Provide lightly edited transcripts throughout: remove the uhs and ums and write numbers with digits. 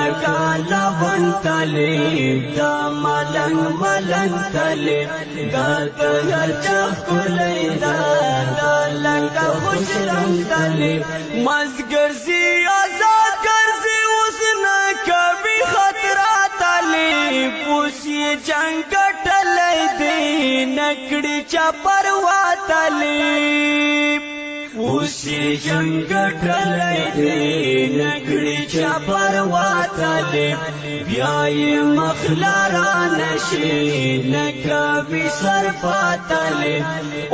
لکه لون طالب، دا ملنګ ملنګ طالب، دا د هر چا ښکلی ده، دا لکه خوش رنګ طالب. مست ګرځي آزاد ګرځي، اوس نه کوي خطره طالب. اوس یې جنګ ګټلی دی، نه کړي چا پروا طالب. اوس یې جنګ ګټلی دی، نه کړي چا پروا طالب. بیا یې مخ لاره نشي، نه کوي سر طالب.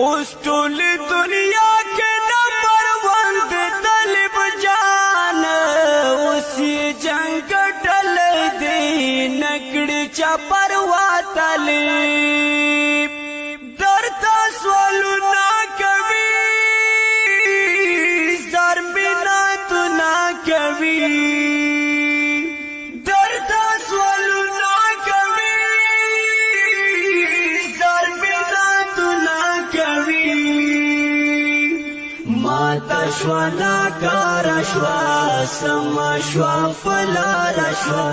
اوس ټول دنیا کې نمبر ون دی طالب جان. اوس یې جنګ ګټلی دی، نه کړي چا پروا طالب. درته سوالونه کوي، زر منتونه کوي. درته سوالونه کوي، زر منتونه کوي. ماته شوه، ناکاره شوه، سمه شوه، په لاره شوه.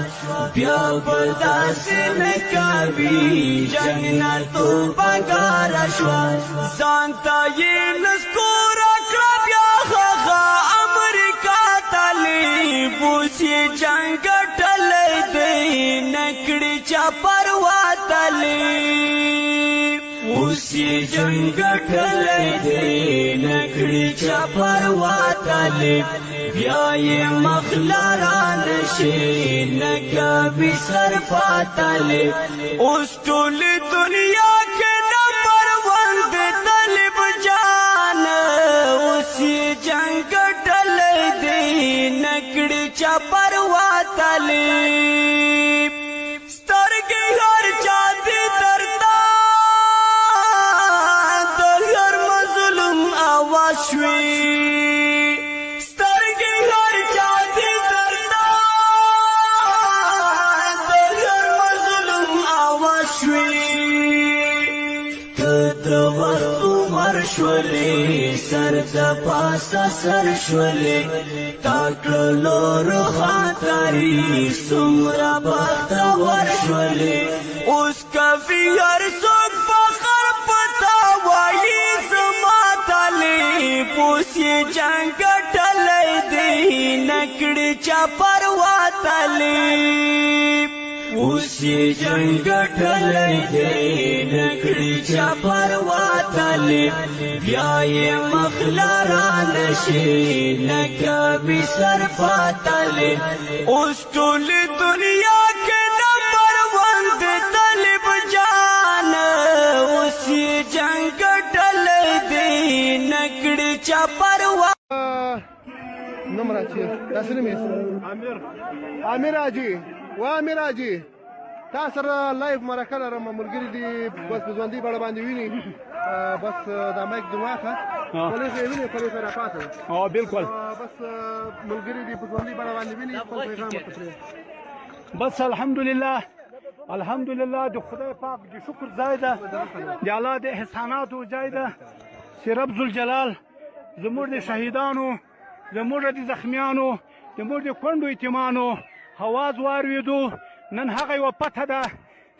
بیا به داسې نه کوي، جنګ نه توبهګاره شوه. ځان ته یې نسکوره کړه بیا هغه امریکا طالب. اوس یې جنګ ګټلی دی، نه کړي چا پروا طالب. اوس یې جنګ ګټلی دی، نه کړي چا پروا طالب. بیا یې مخ لاره نشي، نه کوي سر طالب. اوس ټول دنیا کې نمبر ون دی طالب جان. اوس یې جنګ ګټلی دی، نه کړي چا پروا طالب. سترګې هر چا دي درته، د هر مظلوم اواز شوي. سترګې هر چا دي درته، د هر مظلوم اواز شوي. ته د وخت عمر شولې، سر د پاسه سر شولې. تا کړلو روښان څومره بختور شولې. اوس کوي هر څوک فخر پتا، وایي زما طالب. اوس یې جنګ ګټلی دی، نه کړي چا پروا طالب. اوس یې جنګ ګټلی دی، نه کړي چا پروا طالب. بیا یې مخ لاره نشي، نه کوي سر طالب. اوس ټول دنیا کې نمبر ون دی طالب جان. اوس یې جنګ ګټلی دی، نه کړي چا پروا. نوم راچی تاسو نوم؟ امیر. امیر حاجي و امیر حاجي، تا سره live مرکه لرم. ملګري دي بس په ژوندۍ بڼه باندې ویني. بس دا مایک دې واخه، خولې خو یې ویني، خولې خو یې راپاته ده. او بالکل. بس ملګري دي په ژوندۍ بڼه باندې ویني، خپل پیغام ورته پرېږده. بس الحمدلله، الحمدلله، د خدای پاک د شکر ځای ده، د الله د احساناتو ځای ده چې رب ذوالجلال زموږ د شهیدانو، زموږ د زخمیانو، زموږ د کونډو یتیمانو اواز واورېدو. نن هغه یوه پته ده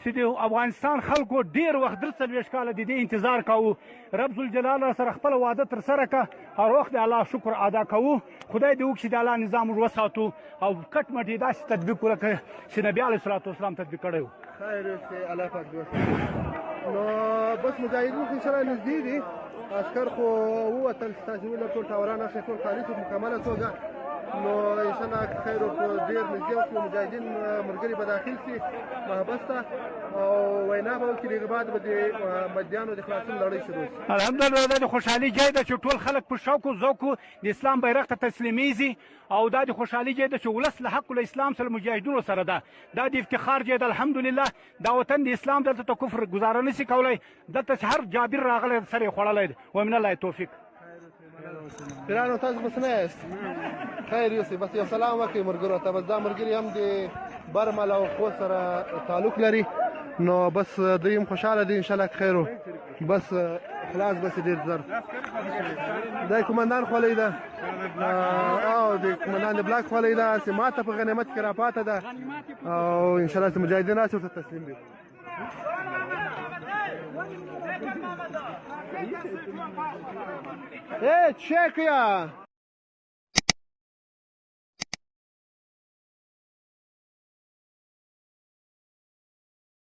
چې د افغانستان خلکو ډیر وخت، 43 کاله د دې انتظار کاوه. رب ذوالجلال را سره خپله وعده ترسره کړه. هر وخت د الله شکر ادا کوو. خدای دې وکړي چې د الله نظام موږ وساتو او کټ مټ یې داسې تطبیق وکړه چې نبي علیه الصلات والسلام تطبیق کړی و. خیر اوسې، الله پاک دې وساتي. نو بس مجاهدین خو انشاءالله نږدې دي. عسکر خو ووتل، ستاسو ویل ټول ټاوران اخلي، ټول خالي شو مکمله توګه. نو انشاءالله خیر په ډېر نږدې وخت کې مجاهدین ملګري به داخل شي محبس ته او وینا به وکړي. دغه بعد به د بندیانو د خلاصون لړۍ شروع شي. الحمدلله، دا د خوشحالي ځای ده چې ټول خلک په شوق او ذوق د اسلام بیرغ ته تسلیمیږي، او دا د خوشحالي ځای ده چې ولس له حق له اسلام سره، مجاهدینو سره ده. دا د افتخار ځای ده. الحمدلله، دا وطن د اسلام، دلته ته کفر ګزاره نشي کولای. دلته چې هر جابر راغلی، سر یې خوړلی دی. ومن الله توفیق. پیرانو، تاسو خو څه نه یاست؟ خیر یوسي. بس یو سلام وکړئ ملګرو ته. بس دا ملګري هم د برمل او خوست سره تعلق لري، نو بس دوی هم خوشحاله دي. انشاءالله خیر و بس خلاص بس ډېر زر. دا قومندان خولۍ ده. او د قومندان د بلاک خولۍ ده چې ماته په غنیمت کې راپاته ده او انشاءالله چې مجاهدین راشي ورته تسلیم دي. ای چیک یا.